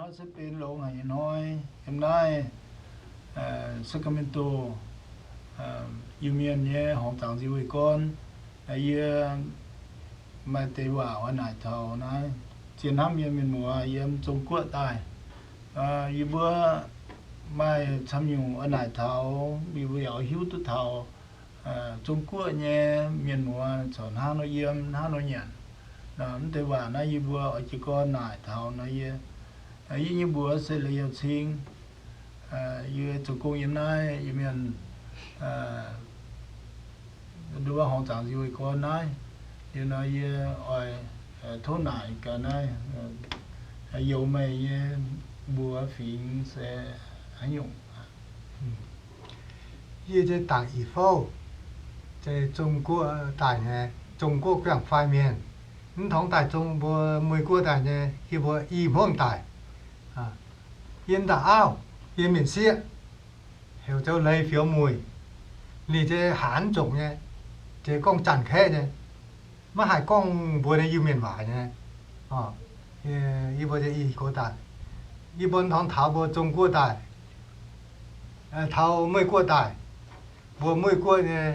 Se benx longx haic nyei hnoi yiem naaiv Sacramento, Iu-Mienh nyei horngc zaangc nziuh weih gorn. Yie maaih deix waac oix naaic taux naaiv zien hnamv nyei mienh muoz yiem Zong-Guoqv daaih. Yie mbuo maaih camv nyungc oix naaic taux, yie mbuo yaac oix hiuv duqv taux Zong-Guoqv nyei mienh muoz corc hnangv nor yiem, hnangv nor nyanc. Mv deix waac naaiv yie mbuo oix jiez gorn naaic taux nor, yie, yie nyei mbuox se Leiz Yauh Cing. Yie zoux gong yiem naaiv Iu-Mienh nduov horngc zaangc nziuh weih gorn naaiv. Liuz nor yie oix tov naaic gaax naaiv, youz meih nyei mbuox fingx se haaix nyungc? Yie se Dangc Ih Fouv, se Zong-Guoqv daaih nyei, Zong-Guoqv guangc fai mienh. Mv torngx daaih Zong, mbuo Mueiz Guoqv daaih nyei, yie mbuo i hmuangv daaih. Yie ndaauh auv, yie mienh sieqv, heuc zoux Leiz Fioux Muic. Ninh se haanz zongc nyei, se gorngv Janx-Kaeqv nyei, maiv haih gorngv mbuo nyei Iu-Mienh waac nyei. Yie mbuo i gox daaih, yie mbuo torngx taux mbuo Zong-Guoqv daaih, taux Mueiz Guoqv daaih, mbuo Mueiz Guoqv nyei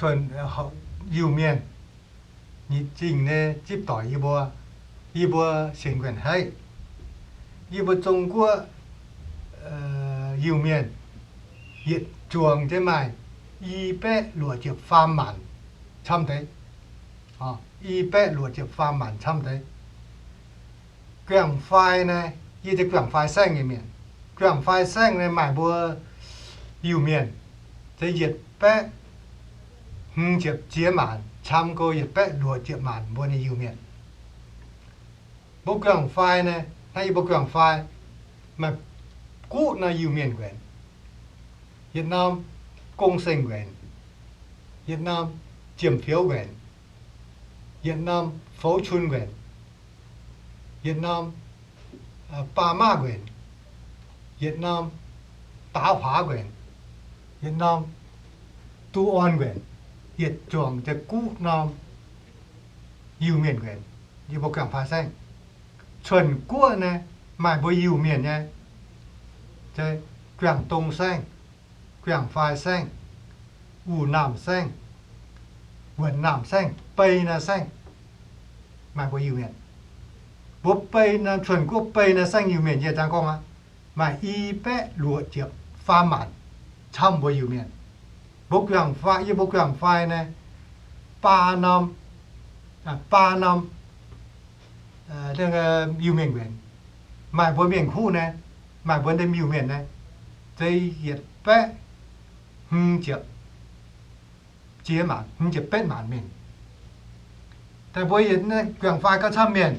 cuotv Iu-Mienh nyei zingh nyei zipv doic yie mbuo, yie mbuo sienx nquenc haiv. Yie mbuo Zong-Guoqv Iu-Mienh yietc juangc jienv maaih i baeqv luoqc ziepc faam maanc camv deix. I baeqv luoqc ziepc faam maanc camv deix. Guangc fai naaiv, yie se Guangc Fai Saengv nyei mienh. Guangc Fai Saengv naaiv maaih mbuo Iu-Mienh se yietc baeqv hmz ziepc ziex maanc, camv go yietc baeqv luoqc ziepc maanc mbuo nyei Iu-Mienh. Mbuo Guangc Fai naaiv, hnangv yie mbuo Guangc Fai maaih guqv norm Iu-Mienh nquenc. Yietc norm Gong Seng nquenc, yietc norm Jiem Fioux nquenc, yietc norm Foux Cun nquenc, yietc norm Baa Maah nquenc, yietc norm Daaux Huaax nquenc, yietc norm Duqv Orn nquenc. Yietc juangc se guqv norm Iu-Mienh nquenc, yie mbuo Guangc Fai Saengv. Cuonx guoqv naaiv maaih mbuo Iu-Mienh nyei, se Guangc Dong Saengv, Guangc Fai Saengv, Wuh Naamh Saengv, Wuonc Naamh Saengv, Bei Naamh Saengv, maaih mbuo Iu-Mienh. Mbuo Bei Naamh, cuonx guoqv Bei Naamh Saengv Iu-Mienh yie zaangc gorngv aqv, maaih i baeqv luoqc ziepc faam maanc camv mbuo Iu-Mienh. Mbuo Guangc Fai, yie mbuo Guangc Fai naaiv, baa norm, baa norm Iu-Mienh nquenc, maaih mbuo mienh huv naaiv, maaih mbuo ndem Iu-Mienh naaiv, se yietc baeqv hmz ziepc ziex maanc, hmz ziepc betv maanc mienh. Daaih mbuo yietc Guangc Fai gauh camv mienh,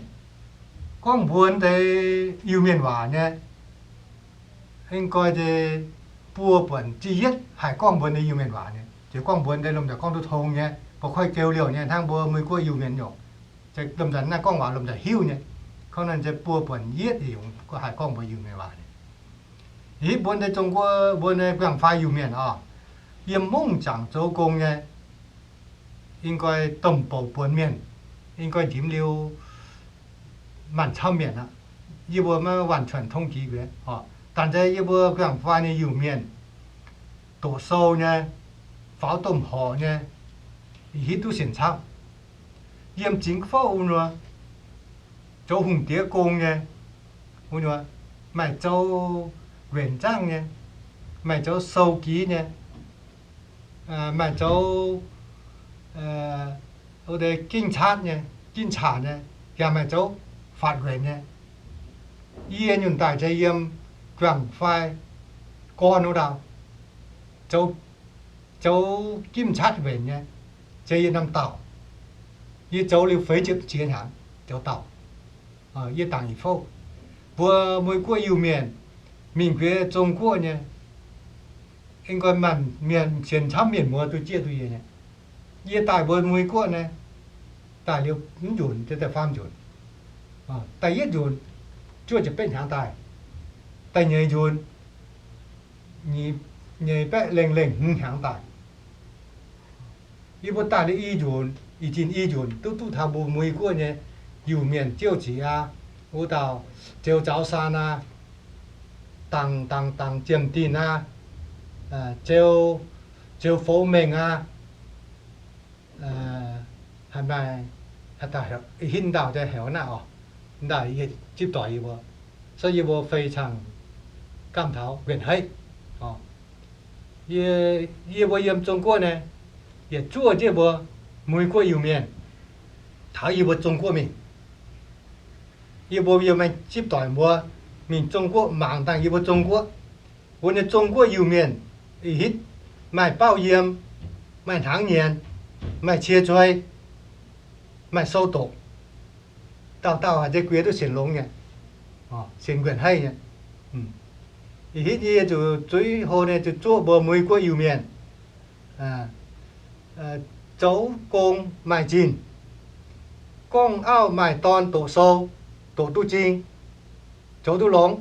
gorngv mbuo ndeic Iu-Mienh waac nyei, ing goi se buo buonc ziepc yietv haih gorngv mbuo ndeic Iu-Mienh waac nyei. Ziouc gorngv mbuo ndeic lomh nzoih gorngv duqv tong nyei, ba'koiv geu liouh nyei, hnangv mbuo Mueiz Guoqv Iu-Mienh nyungc. Lomh nzoih naaiv gorngv waac lomh nzoih hiuv nyei. Gorngv naaiv se buo buonc yietv nyungc haih gorngv mbuo Iu-Mienh waac nyei. Hitv mbuo ndeic Zong-Guoqv, mbuo ndeic Guangc Fai Iu-Mienh oc, yiem mungv jangc zoux gong nyei, ing goi domh bouc buonc mienh, ing goi njimv liuz maanc camv mienh aqv. Yie mbuo maiv waanc cuonx tong jiex nquenc oc. Danc se yie mbuo Guangc Fai nyei Iu-Mienh, doqc sou nyei, faaux domh horqc nyei, hitv duqv sienx camv. Yiem Zingx Fouv wuov nor, zoux hungh diex gong nyei, wuov nor, maaih zoux nquenc nzangv nyei, maaih zoux sou-giv nyei, maaih zoux wuov deix gengh caatv nyei, gengh caatv nyei, yaac maaih zoux faatv nquenc nyei. Yie nyunc daaih se yiem Guangc Fai gorn wuov dauh, zoux, zoux gengh caatv nquenc nyei, se yie norm dauh. Yie zoux liuz feix ziepc jiex hnyangx zoux dauh. Yie Dangc Ih Fouv. Mbuo Mueiz Guoqv Iu-Mienh mingh nquiex Zong-Guoqv nyei, ing goi maanc mienh sienx camv mienh muoz duqv jieqv duqv yie nyei. Yie daaih mbuo Mueiz Guoqv naaiv, daaih liuz mv nzunc, daaih faam nzunc. Da'yietv nzunc, zuov ziepc betv hnyangx daaih. Da'nyeic nzunc, nyeic baeqv lengh lengh hmz hnyangx daaih. Yie mbuo daaih liuz i nzunc, ih zanc i nzunc duqv duqv taux mbuo Mueiz Guoqv nyei Iu-Mienh ziouv ziqc aqv, wuov dauh Ziou Zaux Saan aqv, Dangc, Dangc, Dangc Jiem Dinh aqv, Ziou, Ziou Fou Mengh aqv, haaix maaih, haaix dauh, hitv dauh daaih heuc naaiv oc. Dauh zipv doic yie mbuo, so yie mbuo fei cangh gamh taux nquenc haiv. Yie mbuo yiem Zong Guoqv naaiv, yietc zuoqv jienv mbuo Muiz Guoqv Iu-Mienh taux yie mbuo Zong Guoqv mingh. Yie mbuo yiem naaiv zipv doic mbuo mingh Zong Guoqv mangc dangh yie mbuo Zong Guoqv. Mbuo nyei Zong Guoqv Iu-Mienh ih hitv maaih baauv yiem, maaih hnaangx nyienz, maaih cie zuei, maaih sou doqc. Dauh dauh haiz deix guiex duqv sienx longx nyei, sienx nquenc haiv nyei. Ih hitv yie zuqc zuiz hlo nyei zuqc zuoqv mbuo Muiz Guoqv Iu-Mienh zoux gong maaih zinh, gorngv auv maaih dorn doqc sou, doqc duqv zing, zoux duqv longx.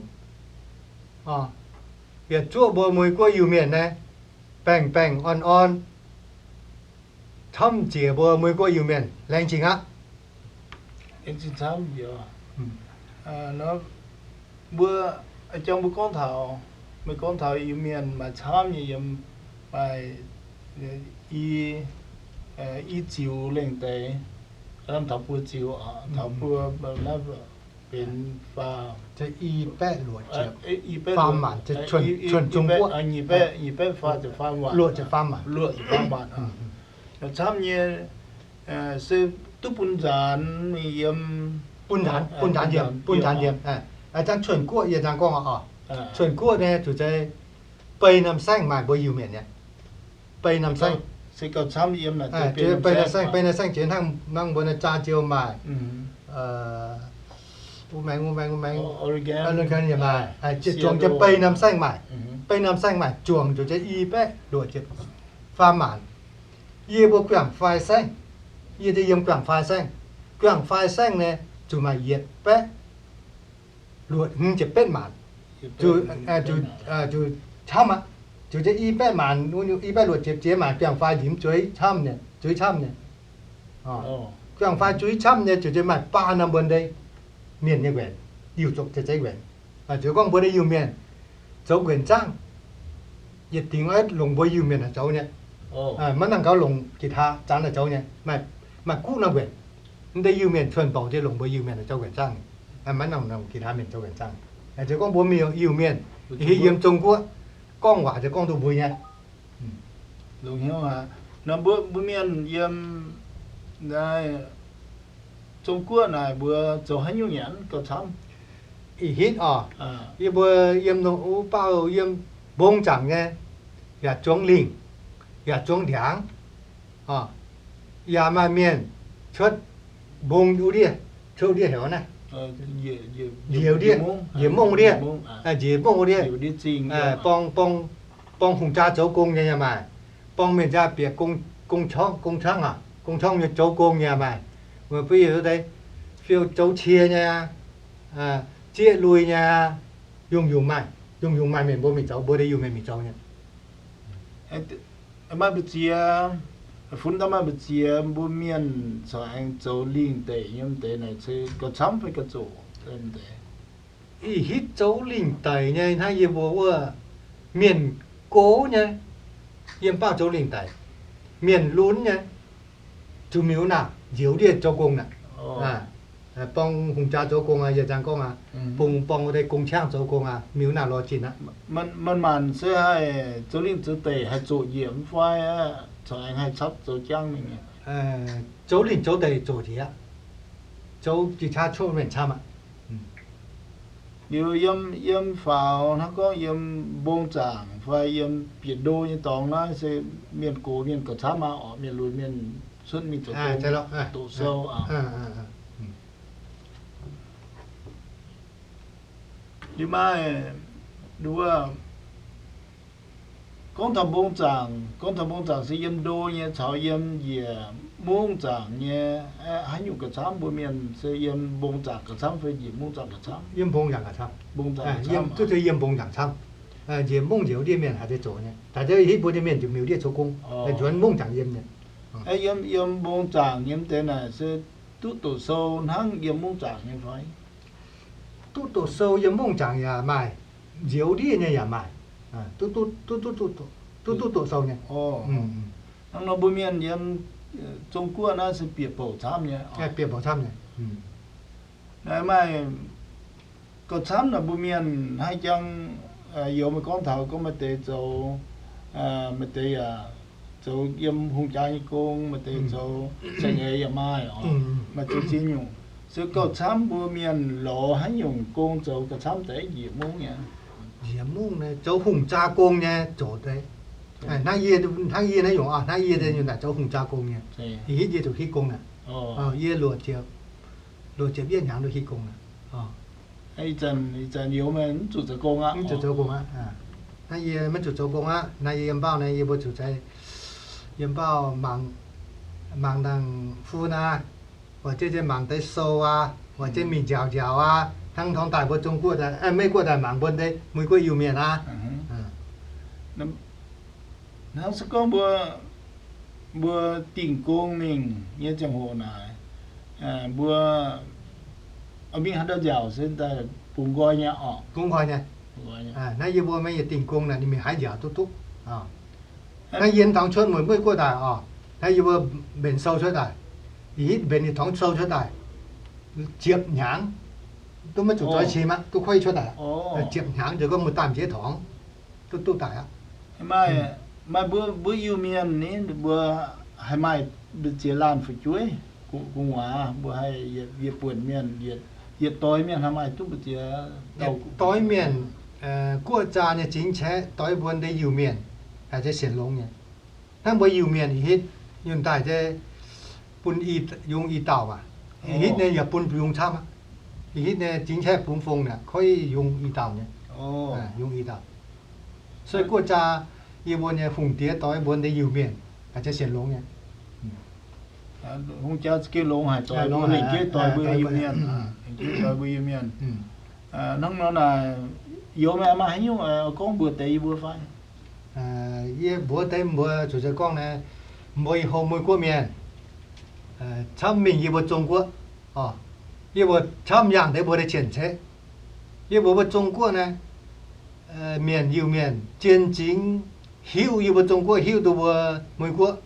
Yietc zuoqv mbuo Muiz Guoqv Iu-Mienh naaiv, baengh baengh orn orn, camv jiex mbuo Muiz Guoqv Iu-Mienh laengz zingh aqv. Mbuo, jang mbuo gorngv taux, meih gorngv taux Iu-Mienh maaih camv nyei yiem, maaih i, i ziux lengh deix, taux buo ziux, taux buo, naaiv benx faah, i baeqv luoqc ziepc faam maanc, cuotv Zong Guoqv, nyic baeqv, nyic baeqv faah ziepc faam maanc, luoqc ziepc faam maanc. Camv nyei, se duqv bun nzaanx mingh yiem, bun nzaanx, bun nzaanx yiem, bun nzaanx yiem. Aa, zanc Cuotv Guoqv yie zanc gorngv oc, Cuotv Guoqv naaiv zuqc zeiz Bei Norm Saengv maaih mbuo Iu-Mienh nyei. Bei Norm Saengv, se gauh camv yiem naaic, Bei Norm Saengv, Bei Norm Saengv jiex hnangv, hnangv mbuo naaiv Jaa Ziou maaih, wuov maengx, wuov maengx, wuov maengx, Oregon yaac maaih, zuangx jienv Bei Norm Saengv maaih. Bei Norm Saengv maaih zuangx zuqc jienv i baeqv luoqc ziepc faam maanc. Yie mbuo Guangc Fai Saengv, yie yiem Guangc Fai Saengv. Guangc Fai Saengv naaiv zuqc maaih yietc baeqv luoqc hmz ziepc betv maanc, zuqc camv aqv. Zuqc jienv i baeqv maanc, i baeqv luoqc ziepc jiex maanc, Guangc Fai nzimx zuiz camv nyei, zuiz camv nyei. Guangc Fai zuiz camv nyei, zuqc jienv maaih baa norm mbuo ndeic mienh nyei nquenc, Iu-Mienh zoux zeiv nquenc. Zuqc gorngv mbuo nyei Iu-Mienh zoux nquenc zaangv, yietc dingc oix longc mbuo Iu-Mienh naaic zoux nyei. Maiv nangc gaax longc guitar zanc naaic zoux nyei, maaih guv norm nquenc. Mv deix Iu-Mienh cuonx bouc jienv longc mbuo Iu-Mienh naaic zoux nquenc zaangv. Maiv nangc longc guitar mienh zoux nquenc zaangv. Zuqc gorngv mbuo mienh Iu-Mienh hiuv yiem Zong Guoqv, gorngv waac ziouc gorngv duqv mbuo nyei. Longc hnyouv aqv. Nor mbuo, mbuo mienh yiem naaiv Zong Guoqv naaic mbuo zoux haaix nyungc nyanc gauh camv? Ih hitv oc, yie mbuo yiem wuov baauh yiem mbong zaangc nyei, yaac zuangx lingh, yaac zuangx ndiangx, yaac maaih mienh cuotv mbong wuov ndiev, cuotv wuov ndiev heuc naaiv, njiec ndiev, njiec mongh wuov ndiev, njiec mongh wuov ndiev, borng, borng, borng hungh jaa zoux gong nyei yaac maaih, borng mienh jaa bieqc gong, gong qangv, gong qangv aqv, gong qangv nyei zoux gong nyei yaac maaih. Weic bun yie deix fiou zoux cie nyei, zieqv lui nyei, yungh yungh maaih, yungh yungh maaih mienh mbuo mingh zoux, mbuo deix Iu-Mienh mingh zoux nyei. Maaih mbu'ziex, funx daaih maaih mbu'ziex mbuo mienh corc aengx zoux lingh deic nyei deix naaic se gauh camv fai gauh zoqc deix? Ih hitv zoux lingh deic nyei hnangv yie mbuo wuov mienh gox nyei, yiem baav zoux lingh deic, mienh lunx nyei, zuqc miuc naaic njoux ndiev zoux gong naaic. Borng hungh jaa zoux gong aqv, yie zaangc gorngv aqv, bung borng wuov deix gong qangv zoux gong aqv, miuc naaic lorz zinh aqv. Maaih maanc se haih zoux lingh zoux deic haih zoqc njiec mv fai, corc aengx haih capv zoux jangv mingh. Zoux lingh zoux deic zoqc njiec aqv. Zoux jiex qaqv cuotv mienh camv aqv. Liuz yiem, yiem faaux hnangv gorngv yiem mbong zaangc fai yiem bieqc ndo nyei dorngx naaiv se mienh gox mienh gauh camv aqv, orqc, mienh lunx mienh cuotv mingh zoux gong, doqc sou aqv. Liuz maaih nduov, gorngv taux mbong zaangc, gorngv taux mbong zaangc se yiem ndo nyei caux yiem njiec mungv zaangc nyei, haaix nyungc gauh camv? Mbuo mienh se yiem mbong zaangc gauh camv fai njiec mungv zaangc gauh camv? Yiem mbong zaangc gauh camv. Mbong zaangc gauh camv, duqv se yiem mbong zaangc camv. Njiec mungv njiec wuov ndiev mienh haaix deix zoqc nyei. Daaih hitv mbuo nyei mienh ziouc miuc ndiev zoux gong, nzuonx mungv zaangc yiem nyei. Yiem, yiem mbong zaangc yiem deix naaic se Duqv doqc sou hnangv yiem mungv zaangc nyei fai? Duqv doqc sou yiem mungv zaangc yaac maaih, nzioux ndiev nyei yaac maaih. Duqv, duqv, duqv, duqv, duqv doqc sou nyei. Hnangv nor mbuo mienh yiem Zong-Guoqv naaiv se bieqc bouc camv nyei. Bieqc bouc camv nyei. Maaih gauh camv naaic mbuo mienh haih jangx, youz meih gorngv taux gorngv maaih deix zoux, maaih deix yaac zoux yiem hungh jaa nyei gong, maaih deix zoux saeng-eix yaac maaih oc, maaih zoux ziex nyungc. Se gauh camv mbuo mienh lorz haaix nyungc gong zoux gauh camv deix njiec mungv nyei? Njiec mungv zoux hungh jaa gong nyei zoux deix. Hnangv yie, hnangv yie naaiv nyungc, hnangv yie nyungc naaic zoux hungh jaa gong nyei. Ih hitv yie zuqc hitv gong naaic. Yie luoqc ziepc, luoqc ziepc yietv hnyangx duqv hitv gong naaic. Ih zanc youz meih mv zuqc zoux gong aqv. Mv zuqc zoux gong aqv. Hnangv yie maiv zuqc zoux gong aqv. Naaiv yie yiem Mbauv naaiv yie mbuo zuqc yiem Mbauv mangc, mangc ndaangc fun aqv, waac zeiz mangc deix sou aqv, waac zeiz mingh nziaauc nziaauc aqv. Hnangv torngv daaih mbuo Zong-Guoqv, Meiv-Guoqv daaih mangc mbuo deix Meiv-Guoqv Iu-Mienh aqv. Hnangv se gorngv mbuo, mbuo dingh gong mingh nyei ziangh hoc naaic, mbuo mingh haaix dauh nziaauc se daaih bungx nqoi nyei oc. Bungx nqoi nyei. Naaiv yie mbuo maiv yietc dingh gong naaic ninh mingh haaix nziaauc duqv duqv. Naaiv yie tongx cuotv mueiz Meiv-Guoqv daaih oc. Naaiv yie mbuo mbenc sou cuotv daaih. Ih hitv mbenc yietc tongx sou cuotv daaih ziepc hnyangx, duqv maiv zuqc zoix cim aqv, duqv kueiv cuotv daaih. Ziepc hnyangx nzunc gorngv muoz-daanh jiex tongx duqv duqv daaih aqv. Maaih, maaih mbuo, mbuo Iu-Mienh ni mbuo haih maaih mbu'ziex laanh fu'jueiv gu'nguaaz mbuo haih yietc buonc mienh, yietc doix mienh haih maaih duqv mbu'ziex? Doix mienh, guoqv zaah nyei cingx caeqv doix mbuo deix Iu-Mienh, haiz sienx longx nyei. Hnangv mbuo Iu-Mienh ih hitv yunh daaih se bun yungz i dauh aac. Ih hitv nyei yaac bun yungz camv aqv. Ih hitv nyei cingx caeqv bungx fong naaic koiv yungz i dauh nyei. Yungz i dauh. Sueih guoqv zaah yie mbuo nyei hungh diex doix mbuo deix Iu-Mienh, haiz sienx longx nyei. Hungh jaa za'gengh longx haic, doix mbuo, lengc jeiv doix mbuo Iu-Mienh, lengc jeiv doix mbuo Iu-Mienh. Hnangv nor naaic, youz meih maaih haaix nyungc gorngv mbuox deix yie mbuo fai? Yie mbuox deix mbuo zuqc se gorngv naaiv, mbuo i hlo Meiv-Guoqv mienh camv mingh yie mbuo Zong-Guoqv, yie mbuo camv yangh deix mbuo deix cien-ceqv. Yie mbuo mbuo Zong-Guoqv naaiv, mienh Iu-Mienh zien zingx hiuv yie mbuo Zong-Guoqv hiuv duqv mbuo Meiv-Guoqv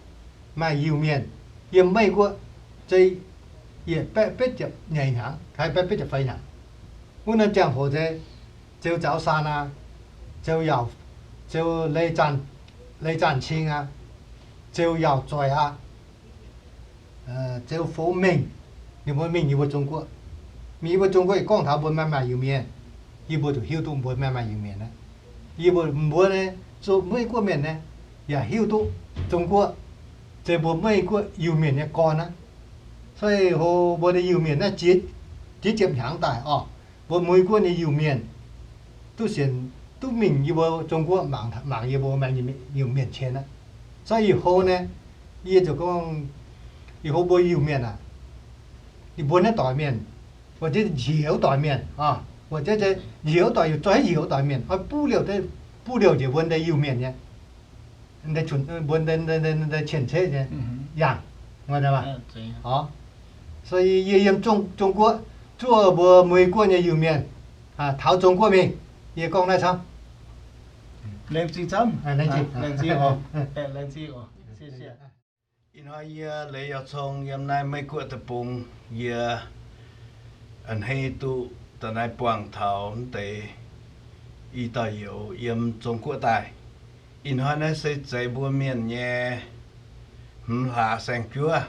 maaih Iu-Mienh yiem Meiv-Guoqv, se yietc baeqv betv ziepc nyeic hnyangx, haih baeqv betv ziepc feix hnyangx. Wuov norm ziangh hoc se Zeu Zaux Saan aqv, Zeu Yaauc, Zeu Leiz Zaanh, Leiz Zaanh Cing aqv, Zeu Yaauc Zoih aqv, Zeu Fouv Mengh, ninh mbuo mingh yie mbuo Zong-Guoqv. Mingh yie mbuo Zong-Guoqv yaac gorngv taux mbuo maaih maaih Iu-Mienh. Yie mbuo zuqc hiuv duqv mbuo maaih maaih Iu-Mienh aqv. Yie mbuo, mbuo naaiv zuqc Meiv-Guoqv mienh naaiv yaac hiuv duqv Zong-Guoqv se mbuo Meiv-Guoqv Iu-Mienh nyei gorn aqv. Sueih hlo mbuo nyei Iu-Mienh naaiv jiex, jiex ziepc hnyangx daaih oc, mbuo Meiv-Guoqv nyei Iu-Mienh duqv sienx, duqv mingh yie mbuo Zong-Guoqv mangc, mangc yie mbuo maaih Iu-Mienh cien aqv. Sueih ih hlo naaiv, yie zuqc gorngv, ih hlo mbuo Iu-Mienh aac, ninh mbuo naaiv doic mienh, wuov njiec wuov doic mienh, wuov njiec wuov doic, yaac zoih njiec wuov doic mienh, oix buv liouh, buv liouh njiec mbuo deix Iu-Mienh nyei, mbuo deix cien-ceqv nyei yangh. Sueih yie yiem Zong-Guoqv zuov mbuo Meiv-Guoqv nyei Iu-Mienh taux Zong-Guoqv mingh, yie gorngv naaiv camv. Ih hnoi yie Leiz Yauh Cong yiem naaiv Meiv-Guoqv deic-bung, yie a'hneiv duqv da'naaiv buangh taux deix i dauh youz yiem Zong-Guoqv daaih. Ih hnoi naaiv se zeiz mbuo mienh nyei hmz hlaax saeng-juov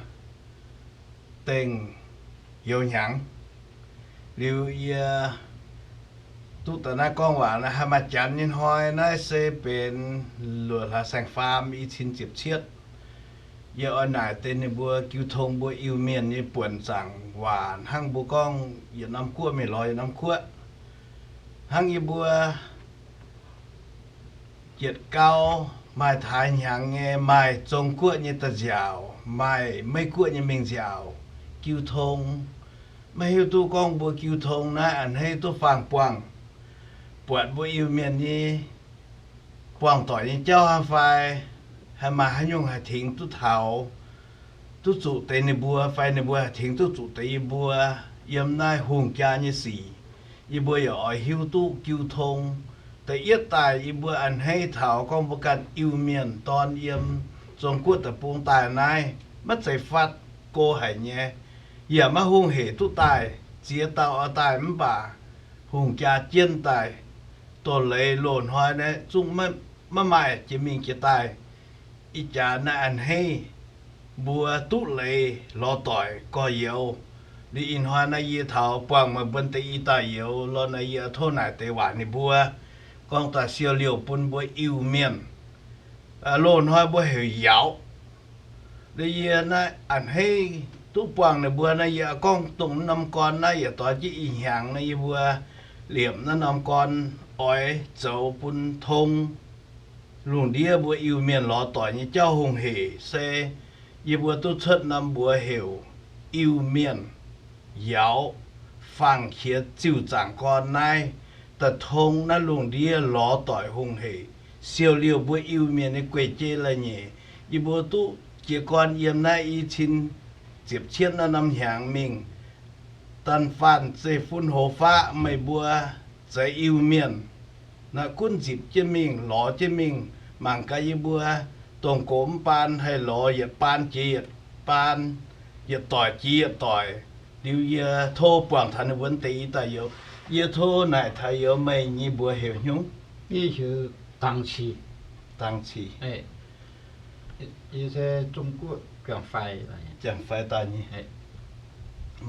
dengh youz hnyangx. Liuz yie duqv da'naaiv gorngv waac naaiv, haih maaih janx nyei hnoi naaiv se benx luoqc hlaax saeng-faam i cin ziepc cietv. Yie oix naaic deix ninh mbuo jiu tong mbuo Iu-Mienh nyei buonc zaangc waac hnangv mbuo gorngv yietc norm guoqv mingh lorz yietc norm guoqv. Hnangv yie mbuo yietc gau maaih taaix hnyangx nyei maaih Zong-Guoqv nyei da'nziaauc, maaih Meiv-Guoqv nyei mingh nziaauc jiu tong. Maiv hiuv duqv gorngv mbuo jiu tong naaiv a'hneiv duqv faang-buangh, buatc mbuo Iu-Mienh nyei buangh doic nyei jauv hnangv fai, haih maaih haaix nyungc haih tengx duqv taux duqv zuqc deix ninh mbuo fai ninh mbuo haih tengx duqv zuqc deix yie mbuo yiem naaiv hungh jaa nyei sic. Yie mbuo yaac oix hiuv duqv jiu tong. Da'yietv daaih yie mbuo a'hneiv taux gorngv mbuo ganh Iu-Mienh dorn yiem Zong-Guoqv deic-bung daaih naaiv maiv zeiz fatv go haic nyei, yaac maiv hungh heic duqv daaih. Ziex dauh oix daaih mv baac hungh jaa jienv daaih, doz-leiz loz-hnoi naaiv zungv maiv maaih jiex mingh jiex daaih. Ih jaax naaiv a'hneiv mbuo duqv leiz lorz doic gorx-youz. Liuz ih hnoi naaiv yie taux buangh meih mbuo deix i dauh youz lorz naaiv, yie tov naaic deix waac ninh mbuo gorngv daaih siou liouh bun mbuo Iu-Mienh. Loz-hnoi mbuo heuc Yauz. Liuz yie naaiv a'hneiv duqv buangh ninh mbuo naaiv, yie gorngv dongh norm gorn naaiv yietc doix jienv ih hnyangx naaiv yie mbuo liepc naaiv norm gorn oix zoux bun tong lungh ndiev mbuo Iu-Mienh lorz doic nyei jauv hungh heic se yie mbuo duqv cuotv norm mbuox heuc Iu-Mienh Yauz, fangx qiex ziuc zaangc gorn naaiv, daaih tong naaiv lungh ndiev lorz doic hungh heic, siou liouh mbuo Iu-Mienh nyei guei-jeiv la'nyeic. Yie mbuo duqv jiez gorn yiem naaiv i cin ziepc cietv naaiv norm hnyangx mingh. Da'faanh zeiv fun hoz faqv meih mbuo zeix Iu-Mienh naaiv gunv nzipc jienv mingh, lorz jienv mingh. Mangc gaax yie mbuo dongh gox mv baan haih lorz yietc baan jiex yietc baan, yietc doic jiex yietc doic. Liuz yie tov buangh taux ninh mbuo deix i dauh youz. Yie tov naaic taux youz, meih nyei mbuox heuc hnyungv? Yie heuc Dangc Cic. Dangc Cic. Yie se Zong-Guoqv Jangx Fai. Jangx Fai daaih nyei.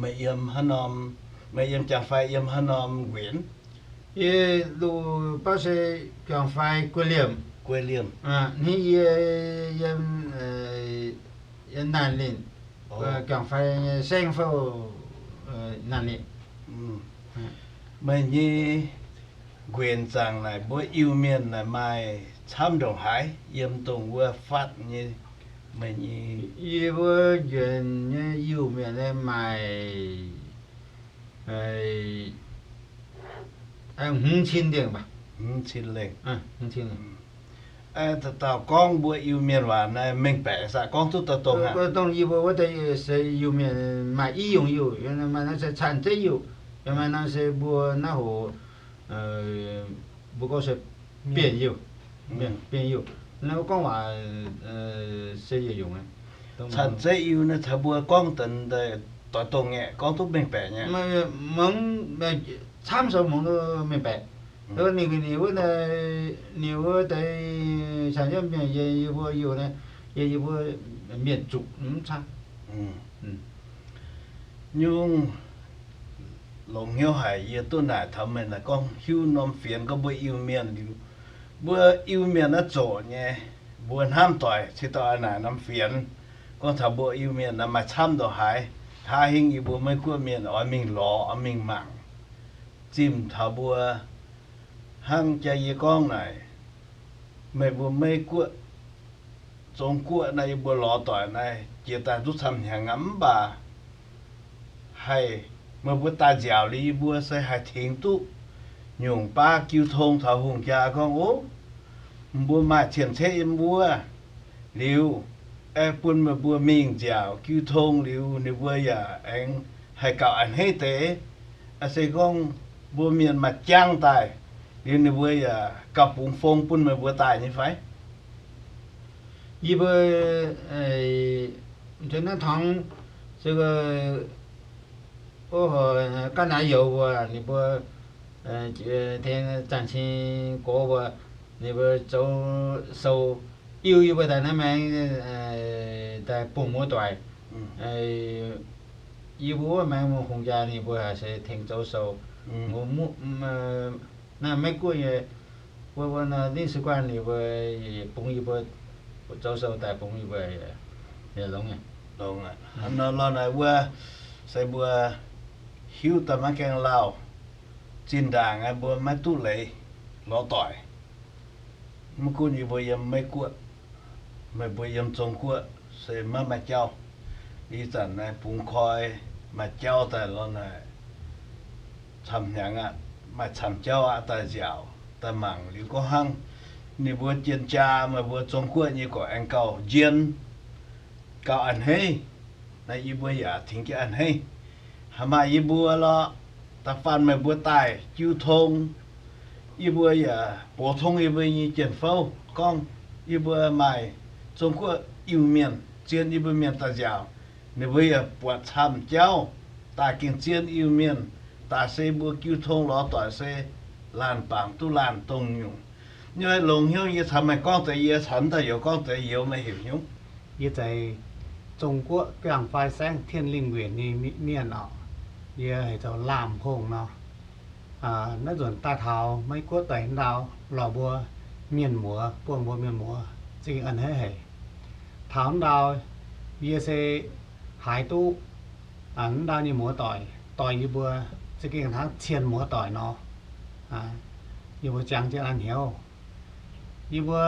Meih yiem haaix norm? Meih yiem Jangx Fai yiem haaix norm nquenx? Yie lu baav se Jangx Fai Guei Liemh. Guei Liemh. Hnangv yie yiem, yiem Naanc Linh, Jangx Fai nyei Saengv Fouv, Naanc Linh. Meih nyei nquenx zaangc naaic mbuo Iu-Mienh naaic maaih camv ndongc haaix yiem dongh wuov fatv nyei? Meih nyei, yie mbuo nquenx nyei Iu-Mienh naaiv maaih hmz cin lengh baac. Hmz cin lengh. Dauh dauh gorngv mbuo Iu-Mienh waac naaiv mengh baeqc saah? Gorngv duqv dauh dongh aqv. Dongh yie mbuo wuov deix se Iu-Mienh maaih i nyungc Iu, maaih nor se Caan Zeiv Iu, maaih nor se mbuo naaiv hoc mbuo gorngv se Bienh Iu. Bienh Iu. Naaiv gorngv waac se yietc nyungc. Caan Zeiv Iu naaiv caux mbuo gorngv deix doix dongh nyei, gorngv duqv mengh baeqc nyei. Mv, camv sou mungz duqv mengh baeqc. Ninh, ninh wuov, ninh wuov deix Caan Zeiv Mienh, yie, yie mbuo Iu naaiv, yie, yie mbuo mienh zuqc mv camv. Nyungc longx hnyouv haic, yie duqv naaic taux meih naaic gorngv hiuv norm fienx gorngv mbuo Iu-Mienh liuz, mbuo Iu-Mienh naaiv zoqc nyei, mbuo hnamv doic cingx daaih naaic norm fienx gorngv taux mbuo Iu-Mienh naaiv maaih camv ndongc haaix. Hnangv hingv yie mbuo Meiv Guoqv mienh oix mingh lorz, oix mingh mangc, zimh taux mbuo. Hnangv jaa yie gorngv naaic, meih mbuo Meiv Guoqv, Zong Guoqv naaiv yie mbuo lorz doic naaiv jiex daaih duqv camv hnyangx aqv, mv baac haih meih mbuo daaih nziaauc liuz yie mbuo se haih tengx duqv nyungc baav jiu tong taux hungh jaa gorngv, ov, mbuo maaih cien-ceqv yiem wuov liuz, aengx bun meih mbuo mingh nziaauc jiu tong liuz ninh mbuo yaac aengx haih gauh a'hneiv deix. Se gorngv mbuo mienh maaih jangv daaih liuz ninh mbuo yaac gauh bungx fong bun meih mbuo daaih nyei fai? Yie mbuo naaiv tongx se ganh naaiv youz mbuo, ninh mbuo tengx zaangc cing gorx mbuo, ninh mbuo zoux sou, Iu yie mbuo daaih naaiv maengx daaih bungx wuov doic. Yie mbuo wuov maengx hungh jaa ninh mbuo haiz se tengx zoux sou. Naaiv Meiv Guoqv nyei, wuov, wuov naaiv Ninh Si Guanh ninh mbuo bungx yie mbuo zoux sou daaih bungx yie mbuo, longx nyei. Longx aqv. Nor lorh naaic wuov se mbuo hiuv daaih maiv gaengh lauh, zinh ndaangc mbuo maiv duqv leiz lorz doic. Mv gunv yie mbuo yiem Meiv Guoqv, meih mbuo yiem Zong Guoqv se maiv maaih jauv. Ih zanc naaiv bungx koi maaih jauv daaih lorh naaic, camv hnyangx aqv, maaih camv jauv aqv, daaih nziaauc daaih mangc liuz gorngv hnangv ninh mbuo jien jaa meih mbuo Zong Guoqv nyei gorqv aengx gauh njien, gauh a'hneiv. Naaiv yie mbuo yaac tengx jienv a'hneiv. Haaix maaih yie mbuo lorqc, da'faanh meih mbuo daaih jiu tong, yie mbuo yaac box tong yie mbuo nyei jien-fouv gorngv, yie mbuo maaih Zong-Guoqv Iu-Mienh zien yie mbuo mienh daaih nziaauc, ninh mbuo yaac buatc camv jauv daaih gengh zien Iu-Mienh daaih se mbuo jiu tong lorz doic se laanh bangc duqv laanh dongh nyungc. Nyei longx hnyouv yie caux meih gorngv deix yie caux daaih youz gorngv deix youz meih heuc hnyouv. Yie zeiz Zong-Guoqv biangh fai saengv Tien Lingh Nquenc nyei mienh orqc. Yie heuc zoux Laamh Hongh nor. Naaiv nzunc daaih taux Meiv Guoqv deic ndau lorz mbuo mienh muoz, buangh mbuo mienh muoz zingh a'hneiv haic. Taux ndau yie se haiz duqv ndau nyei muoz-doic doix yie mbuo za'gengh hnangv cien muoz-doic nor. Yie mbuo jangx jienv an hnyouv. Yie mbuo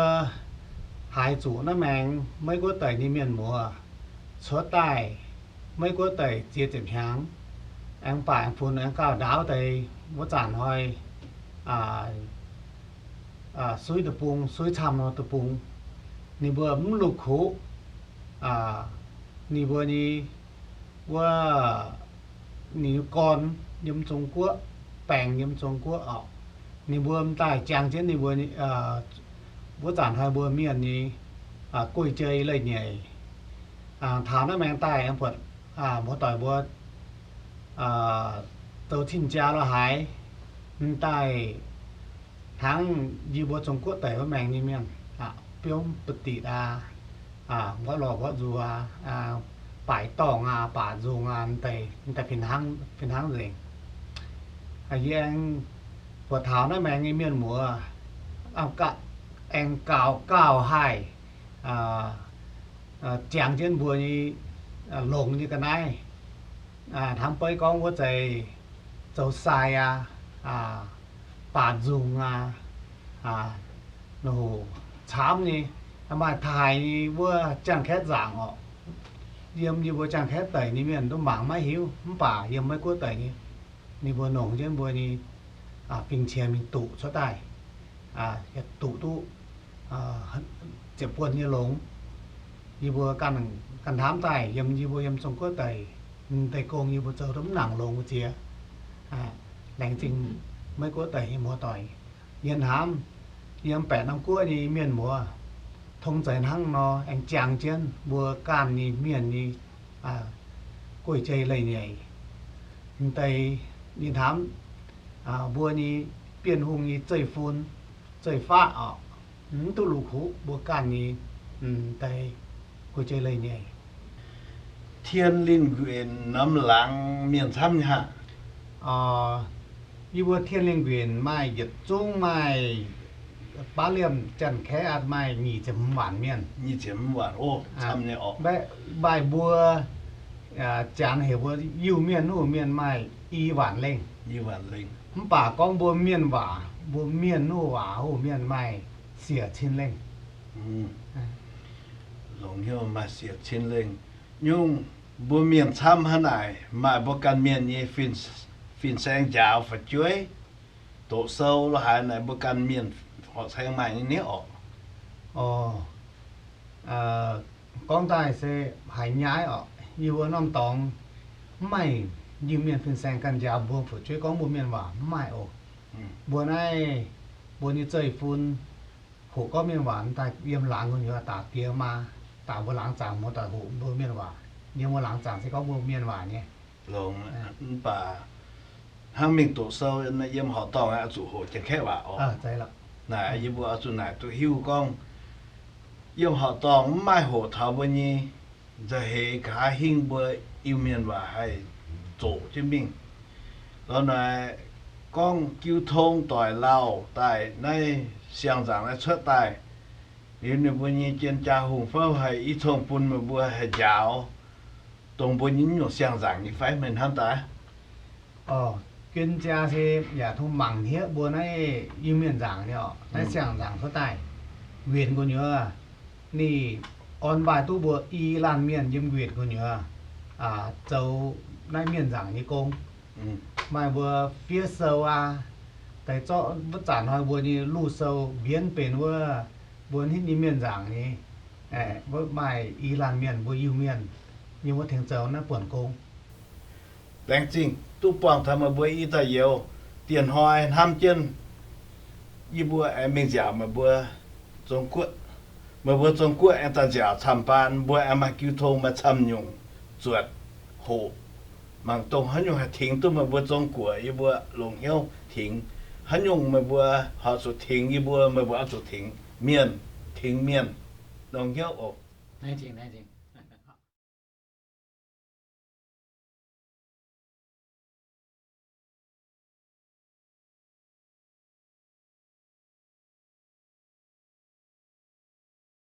haiz zuqc naaiv maengx Meiv Guoqv deic nyei mienh muoz cuotv daaih Meiv Guoqv deic ziex ziepc hnyangx, aengx baac aengx funx aengx gauh ndaauv deix wuov zanc hnoi suiv deic-bung, suiv camv nor deic-bung, ninh mbuo mv lungh kuqv. Ninh mbuo nyei wuov, ninh nyei gorn yiem Zong-Guoqv, baengc yiem Zong-Guoqv orqc. Ninh mbuo m'daaih jangx jienv ninh mbuo wuov zanc hnoi mbuo mienh nyei guei-jei leiz-nyeic. Taux naaiv maengx daaih aengx buatc muoz-doic mbuo zoux cing-jaa lorz haaix, m'daaih hnangv yie mbuo Zong-Guoqv deic wuov maengx nyei mienh, biomv ba'ditc aqv, mborqv lorh mborqv nzuqc aqv, baaic dorngh aqv, baac nzungh aqv, m'daaih fih hnangv nzengc. Yie aengx buatc taux naaiv maengx nyei mienh muoz aengx gauh haih jangx jienv mbuo nyei longx nyei ga'naaiv. Hnamv beiv gorngv wuov zeiz zoux sai aqv, baac nzungh aqv, camv nyei, maaih taaih nyei wuov Janx-Kaeqv nzaangc orqc. Yiem yie mbuo Janx-Kaeqv deic nyei mienh duqv mangc maiv hiuv, mv baac yiem Meiv Guoqv deic nyei, ninh mbuo nongc jienv mbuo nyei fing-qiemx mingh duqv cuotv daaih, duqv duqv ziepc buonc nyei longx. Yie mbuo ganh hnamv daaih yiem yie mbuo yiem Zong-Guoqv deic, deic-gong yie mbuo zoux duqv mv nangc longx wuov ziex. Laengz zingh Meiv Guoqv deic nyei muoz-doic. Yie hnamv yiem baeqc norm guoqv nyei mienh muoz, tong zeiz hnangv nor aengx jangx jienv mbuo ganh nyei mienh nyei guei-jei leiz-nyeic. M'deix yie hnamv mbuo nyei Bienh Hungh nyei zeiv-fun, zeiv-faqv orqc, mv duqv lungh kuqv mbuo ganh nyei m'deix guei-jei leiz-nyeic. Tien Lingh Nquenc norm laangz mienh camv nyei haic. Yie mbuo Tien Lingh Nquenc maaih yietc zungv maaih baav liemh Janx-Kaeqv aqv, maaih nyic ziepc hmz waanc mienh. Nyic ziepc hmz waanc, o, camv nyei orqc. Maaih mbuo Janx heuc mbuo Iu-Mienh, Nuh Mienh maaih i waanc lengh. Mv baac gorngv mbuo Mienh waac, mbuo Mienh Nuh waac, Nuh Mienh maaih siec cin lengh. Longx hnyouv maaih siec cin lengh. Nyungc mbuo mienh camv hnangv naaic, maaih mbuo ganh mienh nyei fin-saeng njaaux fu'jueiv, doqc sou lo haaix naaic mbuo ganh mienh horqc saeng maaih nyei orqc. Gorngv daaih se haiz nyaiv orqc, yie mbuo norm dorngx mv maaih Iu-Mienh fin-saeng ganh njaaux mbuo fu'jueiv gorngv mbuo Mienh waac, mv maaih oc. Mbuo naaiv, mbuo nyei zeiv-fun hoqc gorngv Mienh waac daaih yiem laangz gu'nyuoz daaih diex maa, daaih mbuo laangz zaangc muoz-doic hoqc mbuo Mienh waac, yiem mbuo laangz zaangc se gorngv mbuo Mienh waac nyei. Longx, mv baac hnangv mingh doqc sou yiem horqc dorngh oix zuqc hoqc Janx-Kaeqv waac oc. Naaic yie mbuo oix zuqc naaic duqv hiuv gorngv yiem horqc dorngh mv maaih hoqc taux mbuo nyei nzauh heix nqa'haav hingv mbuo Iu-Mienh waac haih zoqc jienv mingh. Lorz naaic gorngv jiu tong doic lauh daaih naaiv siang-nzaangc naaiv cuotv daaih, liuz ninh mbuo nyei jien-jaa hungh fouv haih i cong bun meih mbuo haih njaaux dongh mbuo nyei nyungc siang-nzaangc nyei fai meih hnamv daaih? Jien-jaa se yaac tong mangc hniev mbuo naaiv Iu-Mienh nzaangc nyei orqc. Naaiv siang-nzaangc cuotv daaih nquenc gu'nyuoz, ninh orn mbaih duqv mbuo i laanh mienh yiem nquenc gu'nyuoz zoux naaiv mienh nzaangc nyei gong. Maaih mbuo fiev sou aqv, deix zorqv wuov zanc hnoi mbuo nyei luv sou mbienv benx wuov mbuo hnitv nyei mienh nzaangc nyei. Wuov maaih i laanh mienh mbuo Iu-Mienh Yie mbuo tengx zoux naaiv buonc gong. Laengz zingh duqv buangh taux meih mbuo i dauh youz. Dieh hnoi hnamv jienv yie mbuo aengx mingh nziaauc meih mbuo Zong-Guoqv. Meih mbuo Zong-Guoqv aengx daaih nziaauc camv-baan, mbuo aengx maaih jiu tong maaih camv-nyungc zuotc hoqc. Mangc dongh haaix nyungc haih tingx duqv meih mbuo Zong-Guoqv yie mbuo longc hnyouv tingx. Haaix nyungc meih mbuo horpc zuqc tingx yie mbuo, meih mbuo oix zuqc tingx mienh, tingx mienh longc hnyouv oc.